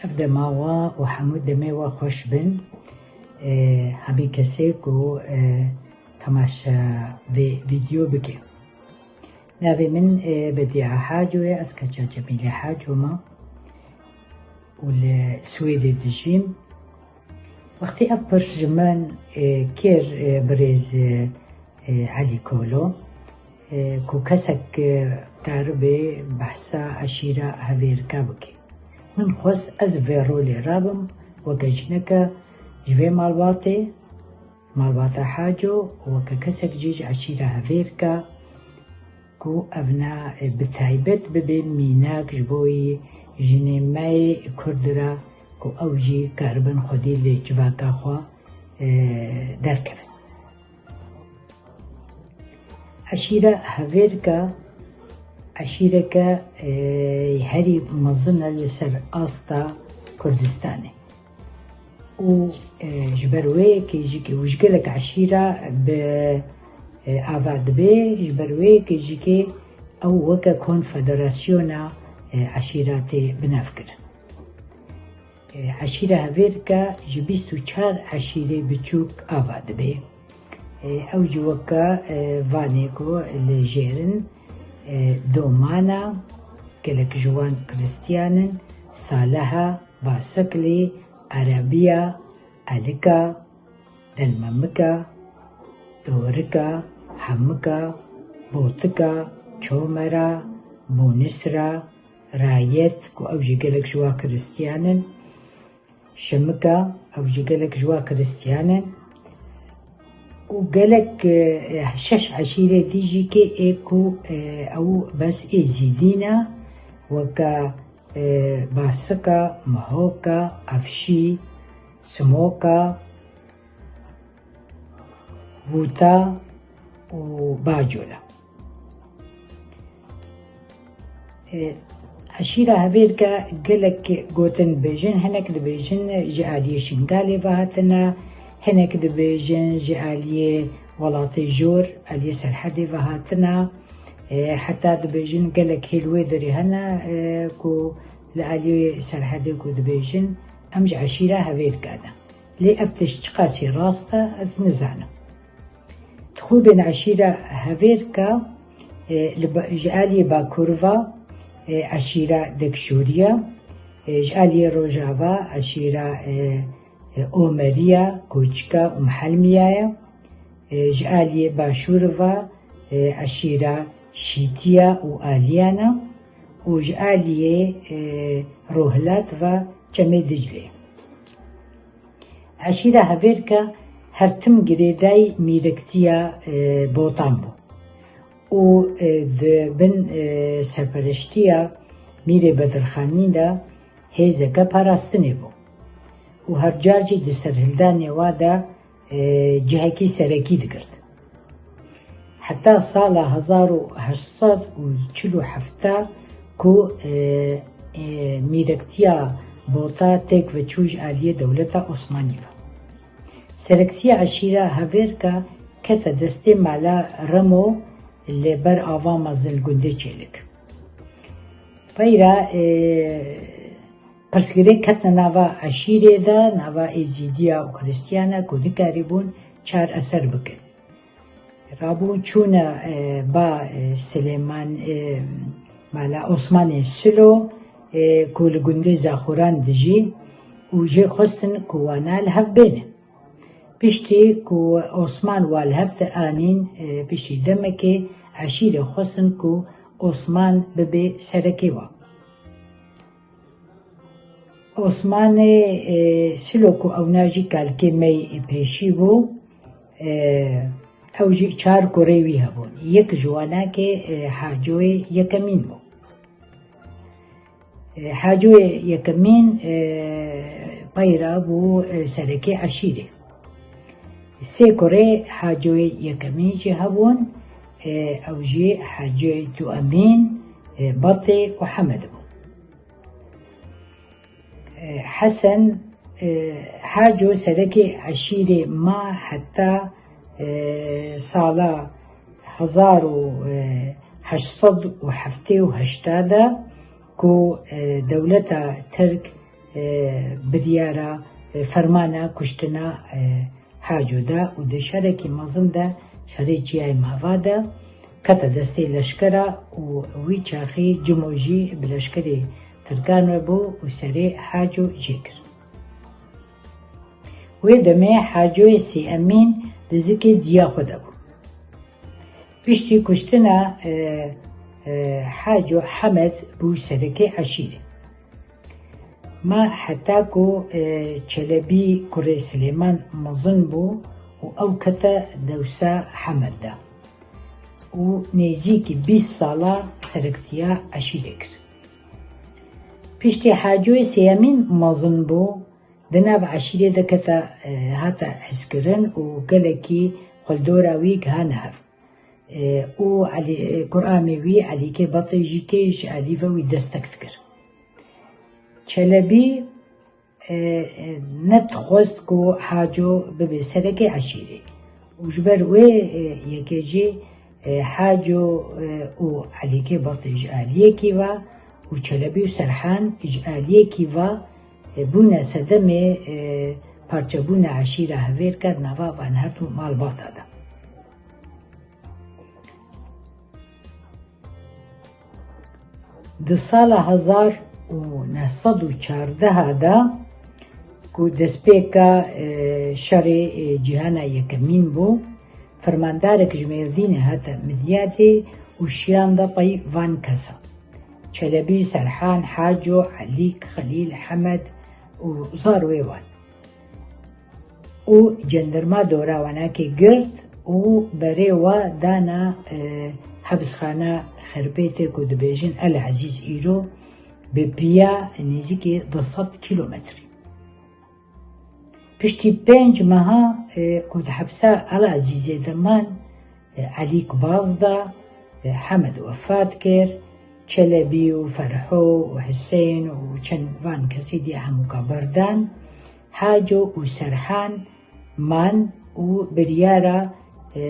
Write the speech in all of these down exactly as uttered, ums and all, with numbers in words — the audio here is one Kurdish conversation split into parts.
Ev dema we û hemû demê we xweş bin, e, hemî kesê ku, e, temaşe vê vîdyo bike. Navê min, e, Bediya Haco ye, ez keça Cemîlê Haco me û li Swêdê dijîm. Wextî ev pirs ji min, e, kir, e, birêz, e, e, Elî Kolo, e, ku kesek, e, karibe behsa eşîra Hevêrka bike. Min xwest ez vê rolê rabim weke jineke ji vê malbatê, malbata Haco, û weke kesek jî ji eşîra Hevêrka, ku evna, e, bi taybet bibe mînak ji bo yî jinê me yê Kurd re, ku ew jî karibin xwedî li civaka xwe, e, derkevin. Eşîra Hevêrka, eşîreke, e, herî mezin e li ser asta Kurdistanê. Û, e, ji ber wê yekê jî ke û ji gelek eşîra bi, e, ava dibe, ji ber wê yekê jî ke ew weke konfederasyona, e, eşîra tê binavkirin. E, eşîra Hevêrka ji bîst û çar eşîrê biçûk ava dibe. E, ew jî weke, e, vanê ku li jêr in, e, Domana, gelek ji wan Kristiyan in, Saleha, Basiklî, Erebiya, Elika, Delmemika, Dorika, Hemika, Botika, Çomera, Bonisra, Rayet, ku ew jî gelek ji wan Kristiyan in, Şimika, ew jî gelek ji wan Kristiyan in. Û gelek, e, şeş eşîrê dî jî kê ê ku, e, ew bes Êzîdî ne, weke, e, Basika, Mihoka, Efşî, Simoka, Vûta û Bacola. E, eşîra Hevêrka gelek gotin dibêjin, hinek dibêjin ji aliyê Şingalê ve hatine, hinek dibêjin ji aliyê welatê jor, aliyê Serhedê ve hatine. E, heta dibêjin gelek hêl wê derê hene, e, ku li aliyê Serhedê ku dibêjin, em ji eşîra Hevêrka ne. Lê ev tişt çiqasî rast e, ez nizanim. Dixwebin eşîra Hevêrka, e, li ba-, ji aliyê Bakur ve, e, eşîra Dekşûriya, e, ji aliyê Rojava eşîra, e, e, Omeriya, Koçika û Mihelmiya ye, e, ji aliyê Başûr ve, e, eşîra Şîtiya û Aliyana û ji aliyê, e, Rohilat ve Çemê Diclê. Eşîra Hevêrka her tim girêdayî mîrektiya, e, Botan bû û, e, di bin, e, serpereştiya Mîrê Bedirxanî de hêzeke parastinê bû û her car jî di serhildanê wa de, e, cihekî serekî digirt. Heta sala hezar û heşt sed û çil û heft ku, e, e, mîrektiya Bota têk ve çû ji aliyê dewleta Osmanî ve. Serektiya eşîra Hevêrka kete destê mala Remo li ber ava mezin li gundê Çêlik. Peyra, e, pirsgirêk ketine nava eşîrê de, nava Êzîdiya û Kristiyana ku nikarîbûn çar eser bikin. Rabûn çûne, e, ba, e, Silêman, e, mala Osmanê Silo, e, ku li gundê Zaxuran dijî û jê xwestin ku wana li hev bêne. Piştî ku Osman wa li hev te anîn, e, piştî demekê eşîrê xwestin ku Osman bibe serekê wa. Osmanê, e, Silo ku ewna jî kalkê me yê pêşî bû, e, ew jî çar kurê wî hebûn. Yek ji wanakê, e, Hacoyê Yekemîn bû. E, Hacoyê Yekemîn, e, peyra bû, e, serekê eşîrê. Sê kurê Hacoyê Yekemîn jî hebûn, e, ew jî Hacoyê Duemîn, e, Batê û Hemed bûn. E, Hesen, e, Haco serekê eşîrê ma heta, e, sala hezar û heşt sed û heftê û heşt de ku, e, dewleta Tirk, e, biryara, e, fermana kuştina, e, Haco da û di şerekî mezin de şerê Çiyayê Mava de kete destê leşkera û wî çaxî Cimo jî bi leşkerê Tirkan ve bû û serê Haco jê kir. Wê demê Hacoyê Sêemîn di zikê diya xwe de bû. Piştî kuştina, e, e, Haco Hemed bû serekê eşîrê. Ma heta ku, e, Çelebî kurê Silêman mezin bû û ew kete dewsa Hemed de û nêzîkî bîst sala serektiya eşîrê kir. Piştî Hacoyê Sêyemîn mezin bû, di nav eşîrê de kete, e, hate hizkirin û gelekî xwe li dora wî gihane hev. E, û Elî, e, kuramê wî Elîkê Batê jî kê ji alî ve wî destek dikir. Çelebî, e, e, nedixwest ku Haco bibe serekê eşîrê. Û ji ber wê, e, yekê jî, e, Haco, e, û Elîkê Batê ji aliyekî ve û Çelebî û Serhan ji aliyekî ve, e, bûne sedemê, e, parçebûna eşîra Hevêrka di nava van her du malbata de. Di sala hezar û neh sed û çardeh de ku destpêka, e, şerê, e, cîhana yekemîn bû, fermandarek ji Mêrdînê hate Midyadê û şiyanda pey van kesan. Çelebî, Serhan, Haco, Elîk, Xelîl, Hemed û zar wê wan. û cendirma dora wanakê girt û berê wa dana, e, hebsxana Xerpêtê ku dibêjin El Ezîz îro bi piya nêzîkî du sed kîlometrî. Piştî pênc meha, e, ku di hepsa El Ezîzê de man, e, Elîk baz da, e, Hemed wefat kir, Çelebî û Ferho û Husên û çend van kesê dî hemûka berdan, Haco û Serhan man û biryara, e,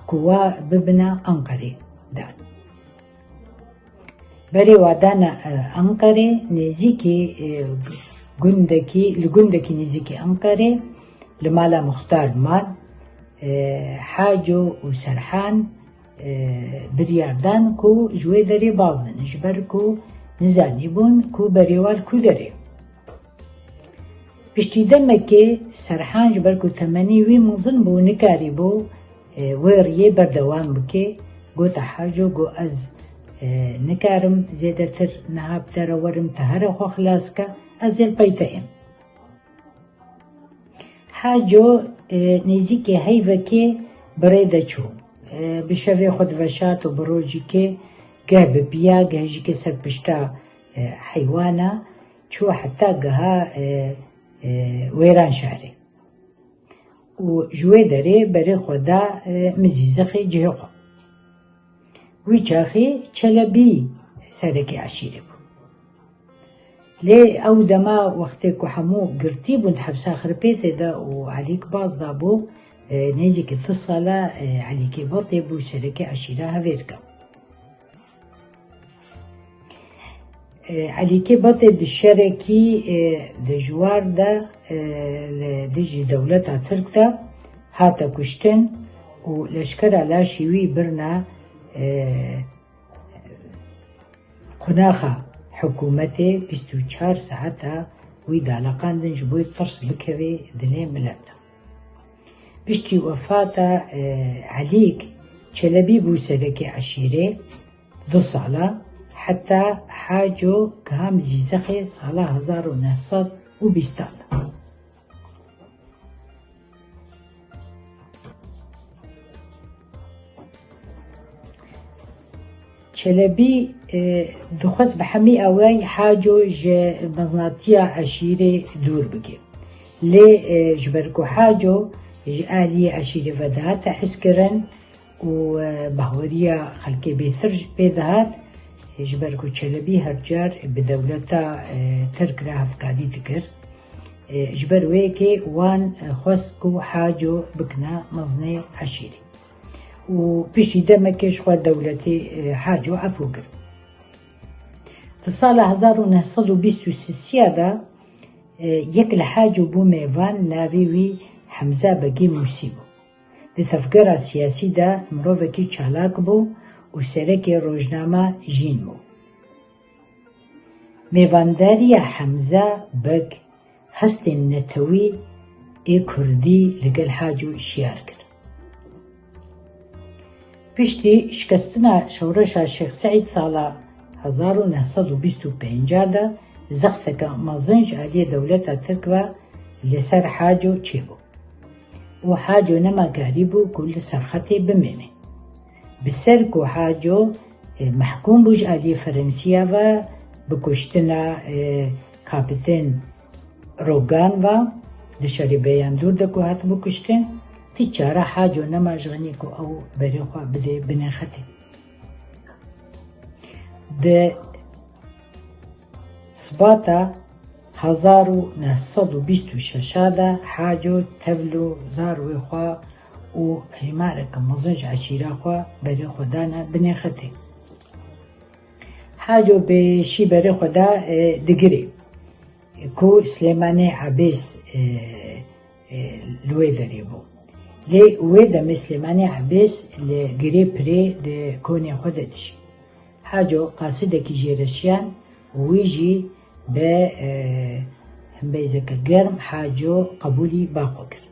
ku wa bibina Anqerê dan. Berê wa dana, e, Anqerê, nêzîkî, e, gundekî, li gundekî nêzîkî Anqerê, li mala Muxtar man, e, Haco û Serhan, e, biryar dan ku ji wê derê bazin, ji ber ku nizanîbûn ku berê wa li ku derê. Piştî demekê Serhan ji ber ku temenî wî mezin bû, nikarîbû, e, wê riyê berdewam bike. Gote Haco, got, ez, e, nikarim zêdetir niha bi te re werim, te here xwe xilas ke, ez ê li pey te êm. Haco, e, nêzîkê heyvekê bi rê de çû. E, bi şevê xwe diveşart û bi rojîkê geh bi piya, geh jî ke ser pişta, e, heywana, çû heta giha, e, e, Wêranşarê. Û ji wê derê berê xwe da, e, Mizîzexê cihê xwe. Wî çaxê Çelebî serekê eşîrê bû. Lê ew dema wextê ku hemû girtî bûn di hepsa Xirpêtê de û Elîk baz dabû, e, nêzîkî du sala, e, Elîkê Batê bû serekê eşîra Hevêrka. E, Elîkê Batê di şerekî, e, dijwar de, e, li dijî dewleta Tirk de hate kuştin û leşkera laşî wî birine, e, qunaxa hikûmetê, bîst û çar saeta wî daleqandin ji bo tirs bikeve dilê mileta. Piştî wefata, e, Elîk, Çelebî bû serekê eşîrê du sala, heta Haco giha Mizîzexê sala hezar û neh sed û bîstan de. Çelebî, e, dixwest bi hemî awayî Haco ji meznatiya eşîrê dûr bike. Lê, e, ji ber ku Haco ji aliyê eşîrê ve dihate hizkirin û, e, bahweriya xelkê bêtir jî pê dihat, e, ji ber ku Çelebî her car bi dewleta, e, Tirk re hevkarî dikir. E, ji ber wê yekê wan, e, xwest ku Haco bikine mezinê eşîrê. Û piştî demekê ji xwe dewletê, e, Haco efû kir. Di sala hezar û neh sed û bîst û sisiya de, e, yek li Haco bû mêvan, navê wî Hemza Begê Mûsî bû. Di tevgera siyasî de mirovekî çalak bû û serekê rojnama Jîn bû. Mêvandariya Hemza Beg hestên netewî ê kurdî li gel Haco şiyar kir. Piştî şikestina şewreşa Şêx Seîd sala hezar û neh sed û bîst û pênc de zexteke mezin ji aliyê dewleta Tirk ve li ser Haco çêbû û Haco nema karîbû ku li serxetê bimêne. Bi ser ku Haco, e, mehkûm bû ji aliyê Ferensiya ve bi kuştina, e, Kapitên Rogan ve, di şerê Beyandûr de ku hatibû kuştin, ti çare Haco nema ji xinî ku ew berê xwe bidê binê xetê. Di Sibata hezar û neh sed û bîst û şeş de Haco tevl û zarwê xwe û hêmareke mezin ji eşîra xwe berê xwe dane binê xetê. Haco bi şî berê xwe da, e, digirê ku Silêmanê Ebês, e, e, li wê derê bû. Lê wê demê Silêmanê Ebês li girê pirê di konê xwe de dijî. Haco qasidekî jê re şiyan û wî jî bi, e, himbeyzeke germ Haco qebûlî ba xwe kir.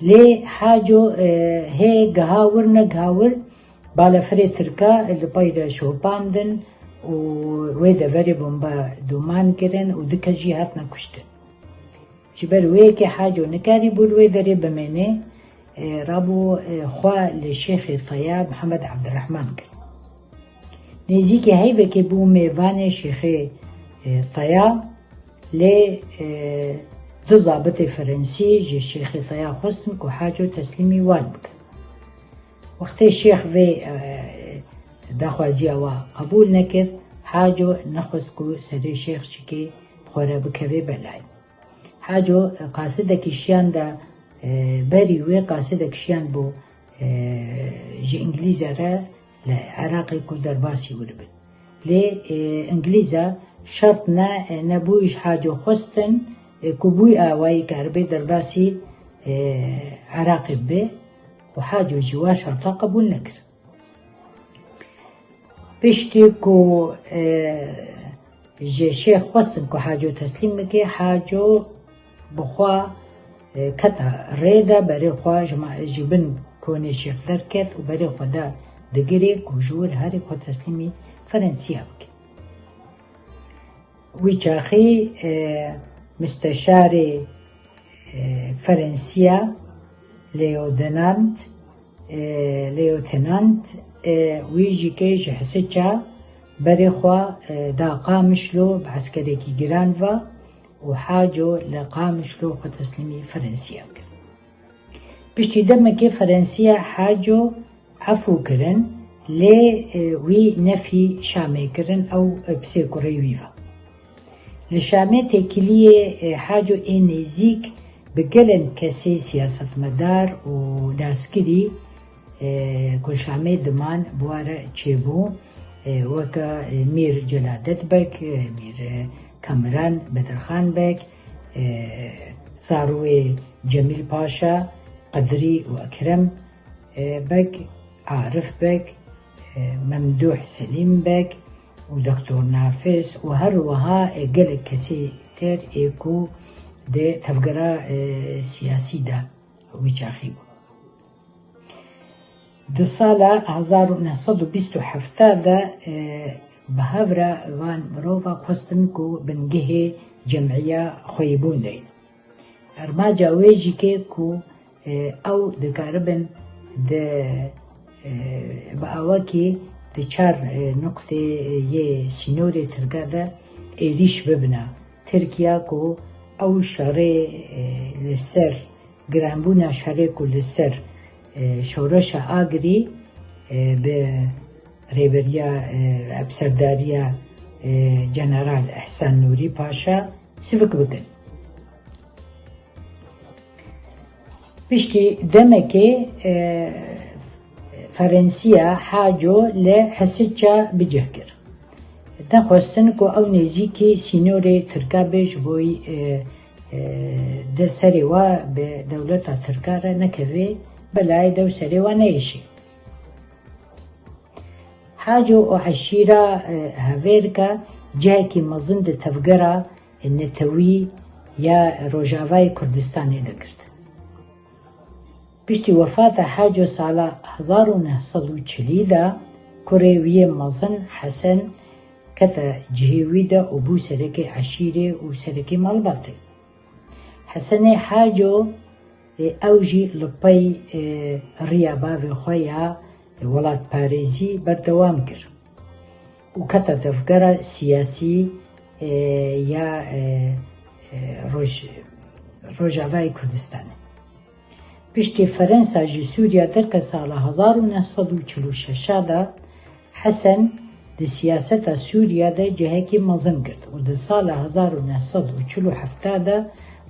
Lê Haco, e, hê giha wir negiha wir, balefirê Tirka li pey de şopandin û wê deverê bombe dûman kirin û du kes jî hatine kuştin. Ji ber wê yekê Haco nikarîbû li wê derê bimêne, e, rabû, e, xwe li Şêxê Teya Mihemed Ebdirehman kir. Nêzîkî heyvekê bû mêvanê Şêxê, e, Teya, lê, e, du zabitê Ferensî ji Şêxê Teya xwestin ku Haco teslîmî wan bikin. Wextê Şêx vê, e, daxwaziya wa qebûl nekir, Haco nexwest ku serê Şêx çikê bi xwe re bikeve belayê. Haco, e, qasidekî şiyan da, e, berî wê qasidek şiyan bû, e, ji Îngilîze re li Iraqê ku derbasî wir bin. Lê, e, Îngilîza şert ne, e, nebûyî ji Haco xwestin, e, ku bûyî awayî karibe derbasî, e, Iraqê bibe û Haco jî wa şerta qebûl nekir. Piştî ku, e, ji Şêx xwestin ku Haco teslîm bike, Haco bi xwe, e, keta rê de, berê xwe ji ma-, ji bin konê Şêx derket û berê xwe da digirê ku ji wir herê xwe teslîmî Ferensiya bike. Wî çaxî, e, misteşarê, e, Ferensiya, Leodenant, e, Leotenant, e, wî jî ke ji Hisiça berê xwe, e, da Qamişlo bi eskerekî giran ve û Haco li Qamişlo xwe teslîmî Ferensiya kir. Piştî demekê Ferensiya Haco efû kirin, lê, e, wî nefî Şamê kirin, ew, e, pisê kurê wî ve. Li Şamê têkiliyê, e, Haco ê nêzîk bi gelên kesê siyasetmedar û naskirî, e, ku li Şamê diman bi wa re çêbû, e, weke, e, Mîr Celadet Beg, e, Mîr, e, Kamran Bedirxan Beg, e, zarûyê Cemîl Paşa, Qedrî û Ekrem, e, Beg, Arif Beg, e, Memdûh Selîm Beg û Doktor Nafiz û her wiha, e, gelek kesê ter ê ku di tevgera, e, siyasî de wî çaxî bû. Di sala hezar û neh sed û bîst û heft de, e, bi hev re van mirova xwestin ku bingehê cemîya xweyîbûn de. Armanca wê jî ke ku, e, ew dikaribin di, e, bi awakî di çar, e, nuqtê, e, yê sînorê Tirka de êrîş bibine. Tirkiya ku ew şerê, e, li ser, giranbûna şerê ku li ser, e, şoreşa Agirî, e, bi rêberiya, e, bi serdariya, e, General Ehsan Nûrî Paşa sivik bikin. Piştî demekê, e, Ferensiya Haco li Hesiça bi cih kir. Nexwestin ku ew nêzîkî sînorê Tirka bê, ji bo, e, e, de serê wa bi dewleta Tirka re nekeve, belayê dew serê wa neêşe. Haco û eşîra, e, Hevêrka cihekî mezin di tevgera netewî ya Rojavayê Kurdistanê de girt. Piştî wefata Haco sala hezar û neh sed û çilî de kurê wî yê mezin Hesen kete cihê wî de û bû serekê eşîrê û serekê malbatê. Hesenê Haco, e, ew jî li pey, e, riya bavê xwe ya welatparêzî berdewam kir û kete tevgera siyasî, e, ya, e, e, Roj-, Rojavayê Kurdistanê. Piştî Ferensa ji Sûriya derke sala hezar û neh sed û çil û şeş de, Hesen di siyaseta Sûriya de cihekî mezin girt û di sala hezar û neh sed û çil û heft de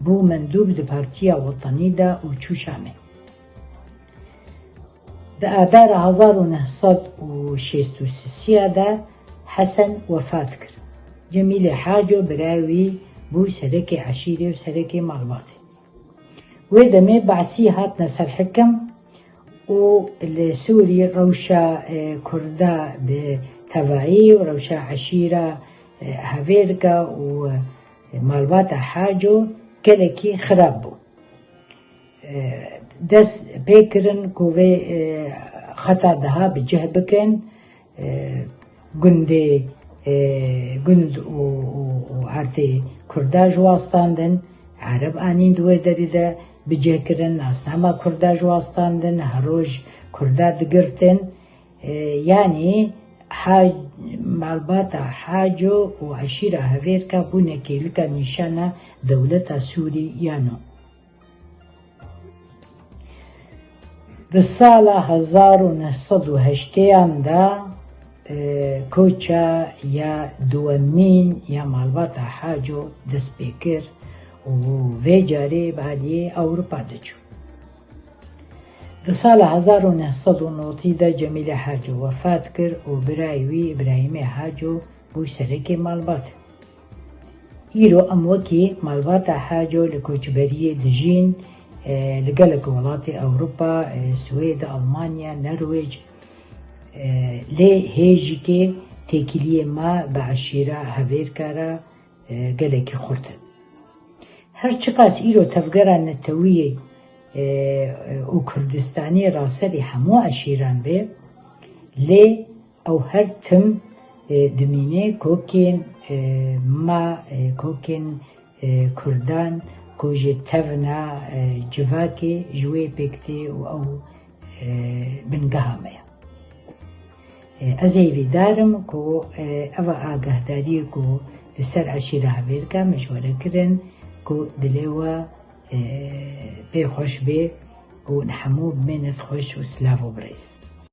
bû mendûb di Partiya Wetanî de û çû Şamê. Di Adara hezar û neh sed û şêst û sisiya de Hesen wefat kir. Cemîlê Haco birayê wî bû serekê eşîrê û serekê malbatê. Wê demê Basî hatine ser hikim û li Sûrî rewşa, e, Kurda bi tevayî û rewşa eşîra, e, Hevêrka û, e, malbata Haco gelekî xirab bû. E, dest pê kirin ku vê, e, xeta daha bi cih bikin. E, gundê, e, gund û, û, û erdê Kurda ji wa standin, Ereb anîn di wê derî de bi cih kirin, nasnama Kurda ji wa standin, her roj Kurda digirtin. E, yanî ha-, malbata Haco û eşîra Hevêrka bûne kêlika nîşana dewleta Sûrî ya nû. Di sala hezar û neh sed û heştêyan de, e, koça ya duwemîn ya malbata Haco dest pê kir û vê carê bi aliyê Ewropa diçû. Di sala hezar û neh sed û notî de Cemîlê Haco wefat kir û birayê wî Îbrahîmê Haco bû serekê malbat. Îro em wekî malbata Haco li koçberiyê dijîn, e, li gelek welatê Ewropa, e, Swêd, Almanya, Norwêc, e, lê hê jî kê têkiliyê me bi eşîra Hevêrka re, e, gelekî xurt in. Her çiqas îro tevgera netewiyê, e, û Kurdistanê raserî hemû eşîran be, lê ew her tim, e, dimîne kokên, e, ma, e, kokên, e, Kurdan ku ji tevna, e, civakê ji wê pêk tê û ew, e, bingeha me ye. E, ez hêvîdar im ku, e, eva agahdariyê ku li ser eşîra Hevêrka min ji we re kirin, ku dilê we, e, pê xweş bê û hemû bimênit xweş û silav û birêz.